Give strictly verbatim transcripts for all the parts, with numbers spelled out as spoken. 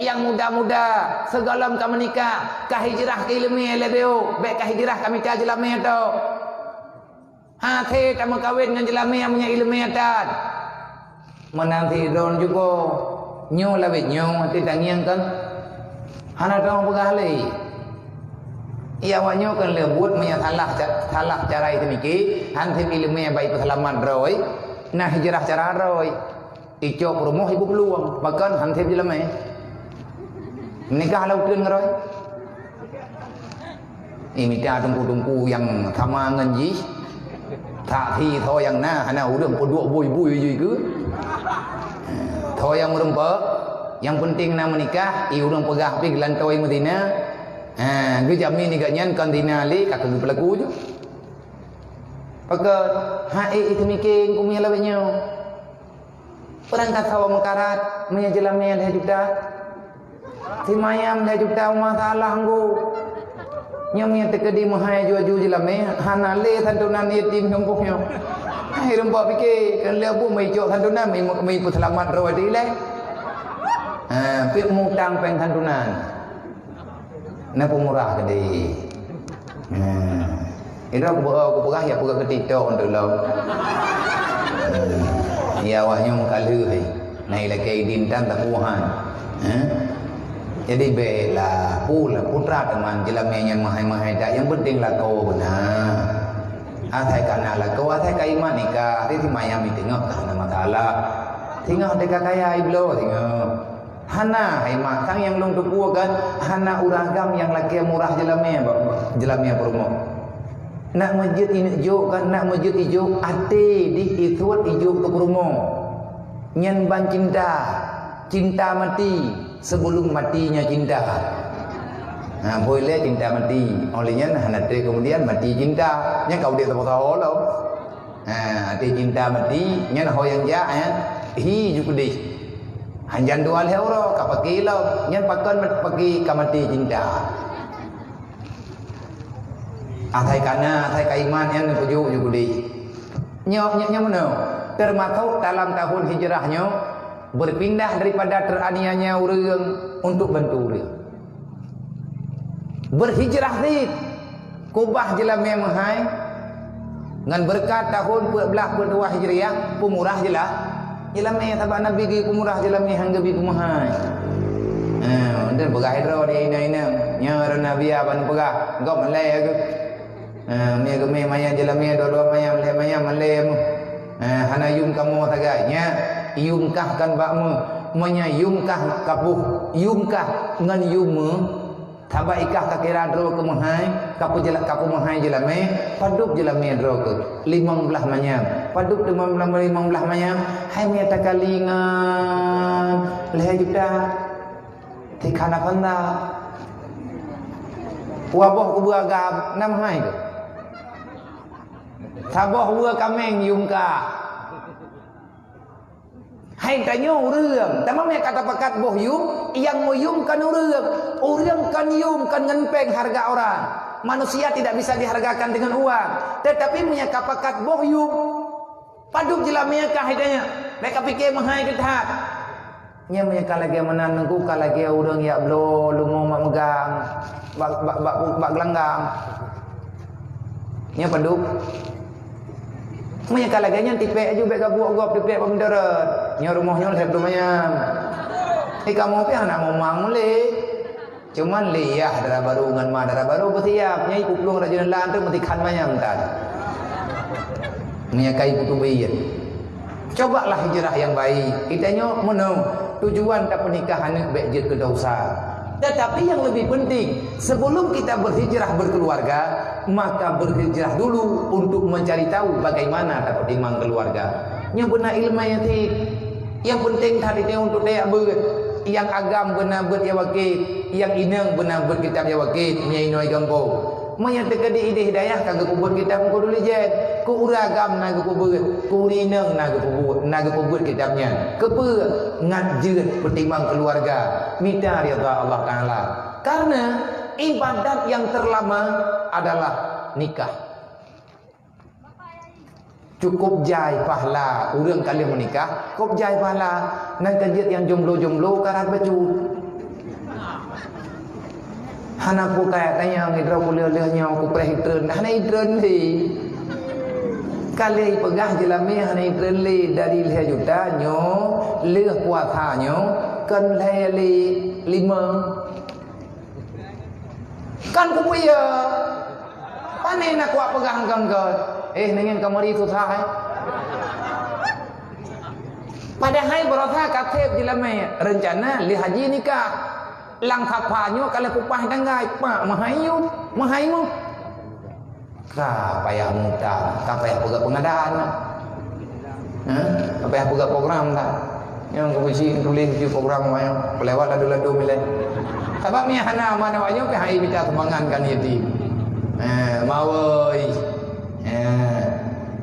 Nyang muda-muda, sigohlom ka meunikah, ka hijrah keu ileumèe leubeh, bèk ka hijrah ka mita jeulamèe tok. Hasé tameukawen ngon jeulamèe nyang meunyoe ileumèe that. Meunan sidroe juga, nyoe lawét nyoe, até tangieng kan? Hana teupeugah lé. Iya, awak nyoe kan lé buet meunyoe salah ca-, salah cara iseumike, han sép ileumèe bak ipeuseulamat droe, na hijrah cara droe. Icok peurumoh ibu peulueng, bahkan han sép jeulamèe. Meunikah lam uteuen ngon droe. Imita teungku-teungku nyang sama ngon jih. Saksi soe nyang na, hana ureueng peuduek bui-bui jih keu. Soe nyang meureumpok, nyang penting na meunikah, i ureueng peugah pih geulantôi meuzina. Ha, geujamin i gobnyan kon zina lé ka keu geupeulaku ju. Pakon, hai, eh, itu mikir, kumi lawét nyoe. Peurangkat sawa meukarat, meunyoe jeulamèe lhèe juta. Simayam lhèe juta, uma salah nggu. Nyoe meunyoe teukeudi meuhai aju-aju jeulamèe, hana lé santunan yatim nyang boh nyoe. Hai, rumpok pike, kan lé bu meuicok santunan, meuipeuseulamat droe dilèe. Ha, pih mutang péng santunan. Na peumurah keudéh. Hmm. Idroe kupeugah, kupeugah ya peugah keu TikTok untuk lom. Hmm. Ya, wah nyoe ka lheueh hai. Na ilakèe idin tan tapuhan. Hmm. Jadi bèk lah, pula putra teuma jeulamèe nyan meuhai-meuhai dak, nyang penting lakoe beuna. Asai ka na lakoe, asai ka imat nikah, hari simayam i teungoh ka hana masalah. Singoh teuka kaya ibloe singoh. Hana, hai mak, sang nyang lôn teupeue kan, hana ureueng agam nyang lakèe murah jeulamèe, jeulamèe peurumoh. Nak meujeuet ineuk jok kan, nak meujeuet ijok, até dih isuet ijok keu peurumoh. Nyan ban cinta, cinta mati sebelum matinya cinta. Ha, boh ilèe cinta mati. Óh lheueh nyan hana trép kemudian mati cinta. Nyan ka udép saboh-saboh lom. Ha, até cinta mati, nyan ho nyang jak, ya. Hi ju keudéh. Hanjan dua lhèe uroe, ka paké lom. Nyan pakon mat-, paké ka maté cinta. Asai ka na, asai ka iman, nyan peujok ju keudéh. Nyoe, nyoe, nyoe meunoe. Termasuk dalam tahun hijrah nyoe, berpindah daripada teraniaya ureueng untuk bantu ureueng. Berhijrah cit. Kubah jeulamèe meuhai, ngon beureukat tahun peuet blaih peuet dua Hijriah, peumurah jeulah. Jeulamèe sabab Nabi geupeumurah jeulamèe han geubi peumeuhai. Ha, dan peugah droe di inong-inong. Nyoe droe Nabi ban peugah, gob malèe geuh. Ha, mie geumè manyang jeulamèe dua-dua manyang, lhèe manyang malèe meuh. Ha, hana yum kamoe sagai. Nya, yum kah kan bak meuh. Meunyoe yum kah kapoh, yum kah ngon yum meuh. Sabab i kah ka kira droe keu meuhai, ka peujela-, ka peumeuhai jeulamèe, padub jeulamèe droe keuh limong blaih manyam. Padub teuma limong blaih manyam, hai meunyo takalingan lhèe juta. Tikana panda. Waboh kubeue agam, na meuhai keuh. Saboh weue kaméng yum kah. Hai tanyoe ureueng, tamong nyang ka tapakat boh yum, nyang meuyum kon ureueng. Ureueng kon yum, kon ngon péng hareuga orang. Manusia tidak bisa dihargakan dengan uang. Tetapi meunyo ka pakat boh yum, padub jeulamèe kah hai tanyoe. Bèk ka pike meuhai keu that. Nyan meunyo ka lagèe meunan Teungku, ka lagèe ureueng jak bloe leumo mak meugang bak, bak, bak, bak geulanggang. Nyan padub. Meunyo ka lagèe nyan tipék aju bèk gabuek gob tipék bak meudarat. Nyoe rumoh nyoe lhèe ploh manyam. Eh, kamoe pih hana ngomong lé. Cuman lé yah dara barô ngon ma dara barô beusiap. Nyan ipuplueng rot jeuneula tu meutikhan manyam tan. Meunyo ka ipeuteubiet. Cobalah hijrah yang baik. Kita nyoe meunoe, tujuan tapeunikah aneuk bèk jeuet keu dosa. Tetapi yang lebih penting, sebelum kita berhijrah berkeluarga, maka berhijrah dulu untuk mencari tahu bagaimana tapeutimang keluarga. Nyoe beuna ileumèe cit. Yang penting that itu untuk tajak beuet. Yang agam beuna beuet nyang wakét, yang inong beuna beuet kitab nyang wakét, meunyo inoe gampông. Meunyo teukeudi idéh dayah ka geupeubuet kitab Qudul Ijen, keu ureueng agam na geupeubuet, keu ureueng inong na geupeubuet, na geupeubuet kitab nyan. Keupeue? Ngat jeuet peutimang keuluwarga, mita ridha Allah Taala. Karena ibadat yang terlama adalah nikah. Cukup jai pahala ureueng ka lheueh meunikah, cukup jai pahala. Nyan ka jeuet nyang jomblo-jomblo karat bacut. Hana peue kaya tanyong idroe ku lheueh-lheueh nyoe ku preh itreun, hana itreun lé. Ka lheueh peugah jeulamé hana itreun lé dari lhèe juta nyoe lheueh puasa nyoe kon lhèe lé lima. Kan kubuya. Pane na kuat peugah engkau-engkau. Eh, neungieng kamari susah, eh. Padahai barosa ka sép jeulamé rencana lé haji nikah. Lam sapa nyoe ka lheueh kupaih tanggai, pak meuhai yum, meuhai meuh. Ka payah muta, ka payah peugah pengadaan. Ha? Ka payah peugah program dah. Nyang keubeujih tuléh di program awak nyoe, peulewat ladu-ladu mileh. Sabab mi hana aman awak nyoe pih hai mita sumbangan kan yatim. Ha, mawoi. Ha.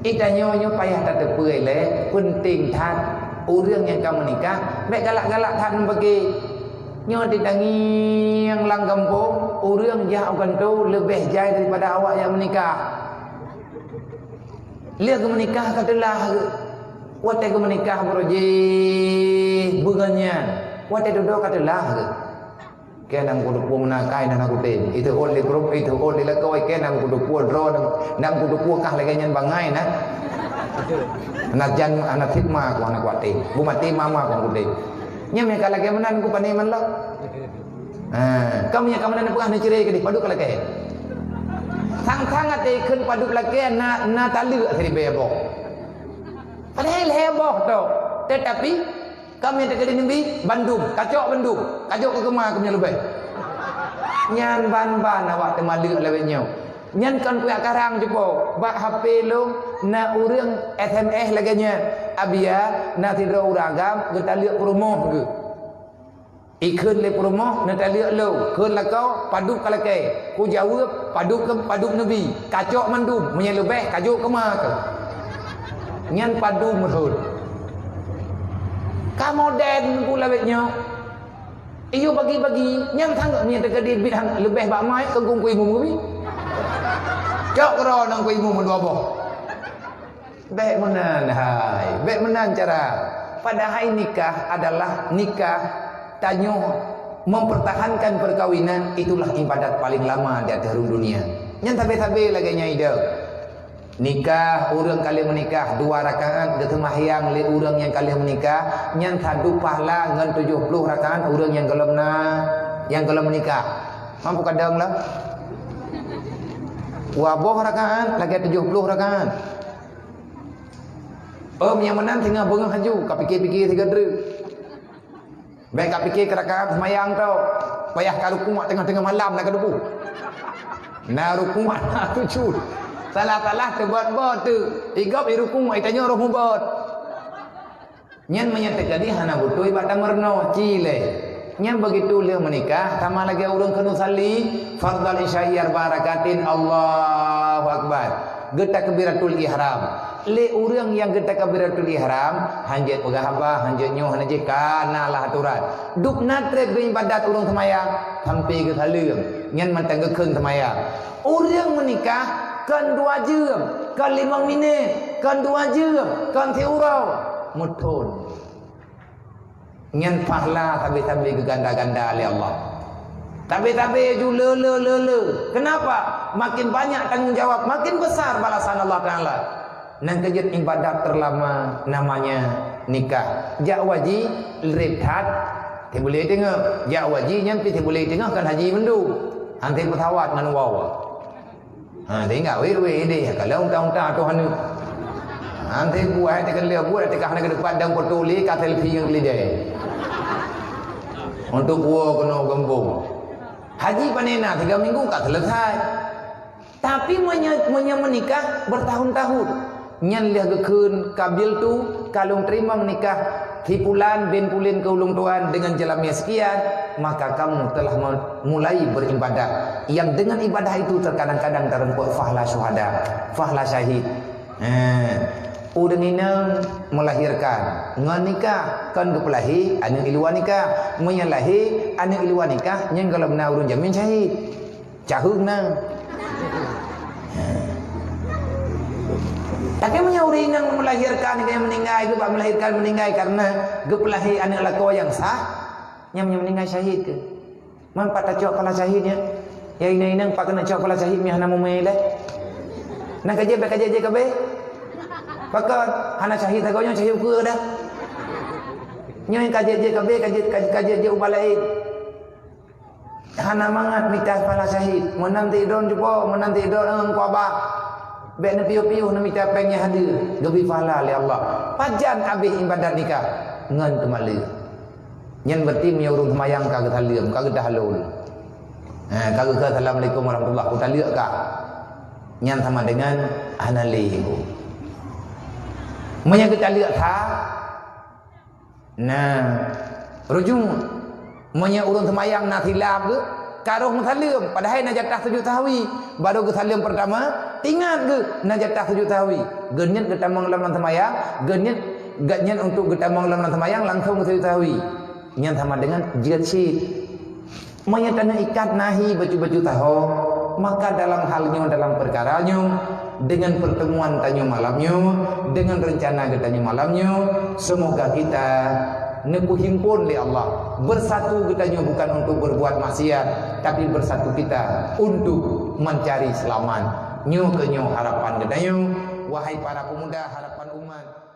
Ita nyoe nyoe payah tateupeue lé, penting that. Ureueng nyang ka meunikah, bèk galak-galak that neubagi. Nyoe ditangieng lam gampông, ureueng jak u kantô leubeh jai daripada awak nyang meunikah. Lheueh geumeunikah ka teulah geuh. Watèe geumeunikah baroe jih beungon nyan. Watèe dudoe ka teulah geuh. Kèe nam kuteupue meunakai na kutem. Itu ôn lé grup, itu ôn lé lakoe, kèe nam kuteupue droe, nam kuteupue kah lagèe nyan bangai na. Na jan, na sitma ku hana kuatem. Beumaté mama ku kutem. Nyan meuka lagèe meunan ku pane man lom. Ha, kamoe nyang ka meunan peugah neucre keudeh, padub ka lakèe. Sang-sang até kheun padub lakèe na, na taleuek siribèe boh. Padahai lhèe boh tok. Tetapi, kamoe nyang teukeudi neubi, bandum, kacok bandum, kajok keu keuma kamoe nyang leubeh. Nyan ban-ban awak teumaleuek lawét nyoe. Nyan kon kuyak karang cupo, bak H P lôn na ureueng S M S lagèe nyan. Abia, na sidroe ureueng agam geutaleuek peurumoh geuh. Ikheun lé peurumoh neutaleuek lôn, kheun lakoe padub ka lakèe. Kujaweueb, padub keu padub neubi, kacok mandum, meunyoe leubeh kajok keuma keuh. Nyan padub rhot. Ka modern ku lawét nyoe. Iyue bagi-bagi, nyan sangat meunyoe teukeudi biet han leubeh bak mai keu gungku imum geubi. Cok keudroe nang ku imum dua boh. Bèk meunan hai, bèk meunan cara. Padahai nikah adalah nikah tanyoe mempertahankan perkawinan, itulah ibadat paling lama di ateueh rhueng dunia. Nyan sabe-sabe lagèe nyan idong. Nikah, ureueng ka lheueh meunikah dua rakaat geuseumahyang lé ureueng nyang ka lheueh meunikah, nyan sadub pahala ngon tujoh ploh rakaat ureueng nyang gohlom na, nyang gohlom meunikah. Mampu kadang lah. Dua boh rakaat lagèe tujoh ploh rakaat. Ôm nyang meunan singoh beungoh laju, ka pike-pike sigoe treuk. Bèk ka pike keu rakaat seumayang tu. Payah ka rukuk teungoh-teungoh malam na ka dubu. Na rukuk na sujud. Salah-salah teubot-bot tu. Igop i rukuk, i tanyoe roh mubot. Nyan meunyoe teukeudi hana beutôi bak tameurunoe, ci lé. Nyan begitu lheueh meunikah, sama lagèe ureueng kheun usalli fardhal isya'i arba'a rakaatin, Allahu Akbar. Geutakbiratul ihram. Lé ureueng nyang geutakbiratul ihram, hanjeuet peugah haba, hanjeuet nyoe, hana jih, ka na lah atoran. Dub na treb geuibadat ureueng seumayang, sampai geusaleuem, nyan mantong geukheun seumayang. Ureueng meunikah kon dua jeuem, kon limong minét, kon dua jeuem, kon siuroe, meuthon. Nyan pahala sabe-sabe geuganda-ganda lé Allah. Sabe-sabe ju le, le, le, le. Kenapa? Makin banyak tanggung jawab, makin besar balasan Allah Taala. Nyan keuh jeuet ibadat terlama namanya nikah. Jak u haji reb that, teuh bulèe teungoh. Jak u haji nyan pih teuh bulèe teungoh kan haji mandum. Hanté pesawat ngon wow. Ha, tinggai weh-weh deh, kalau unta-unta tu hana. Hanté buah teukeuleuh buet teuka hana keudeupat dan foto lé ka selfie ngon keulidai. Untuk gua kena gembong. Haji panena tiga minggu ka selesai. Tapi meunyoe, meunyoe meunikah bertahun-tahun, nyan lheueh geukheun qabiltu, ka lôn teurimong nikah si pulan bin pulan keu ulôn tuan deungon jeulamé sekian, maka kamu telah me-, mulai beribadah. Yang dengan ibadah itu terkadang-kadang tareumpok fahla syuhada, fahla syahid. Eh, ureueng inong melahirkan, ngon nikah kon geupeulah aneuk i luwa nikah. Meunyoe lahé aneuk i luwa nikah, nyan gohlom na ureueng jamin syahid. Caheueng na. Tapi meunyoe ureueng inong melahirkan, dia meninggai, geubak melahirkan meninggai karena geupeulahé aneuk lakoe nyang sah, nyan meunyoe meninggai syahid keuh. Man pat tacok pala syahid nyan? Ya inong-inong, pakon neucok pala syahid mi hana mumé lé. Nang ka jép, ka jép-jép kabéh. Pakon hana syahid sagoe nyoe, syahid ukeue dah. Nyoe ka jép-jép kabéh, ka jép, ka jép-jép ubak laén. Hana mangat mita pala syahid. Meunan ti droen cupo, meunan ti droen, eh, Teungku Abah. Bék neupiôh-piôh neumita péng nyang hadeue, geubri pahala lé Allah. Pajan abéh ibadat nikah? Ngon teumaleueng. Nyan berarti meunyoe ureuëng seumayang ka geusaleuem, ka geudah lôn. Ha, ka geuka, "Assalamualaikum warahmatullah," geutaleuek ka. Nyan sama dengan hana lé. Meunyoe geutaleuek that, nah, rujung. Meunyoe ureuëng seumayang na silap geuh, ka roh meusaleuem, padahai na jatah sujud sahwi. Baru geusaleuem pertama, ingat geuh na jatah sujud sahwi. Geuniet geutamong lam, lam seumayang, geuniet, geuniet untuk geutamong lam, lam seumayang, langsung geusujud sahwi. Nyan sama dengan jeuet cit. Meunyoe tanyoe ikat nahi bacut-bacut taho, maka dalam hal nyoe, dalam perkara nyoe, dengan pertemuan tanyoe malam nyoe, dengan rencana geutanyoe malam nyoe, semoga kita neupeuhimpon lé Allah. Bersatu geutanyoe bukan untuk berbuat maksiat, tapi bersatu kita untuk mencari selamat. Nyoe keuh nyoe harapan geutanyoe, wahai para pemuda, harapan umat.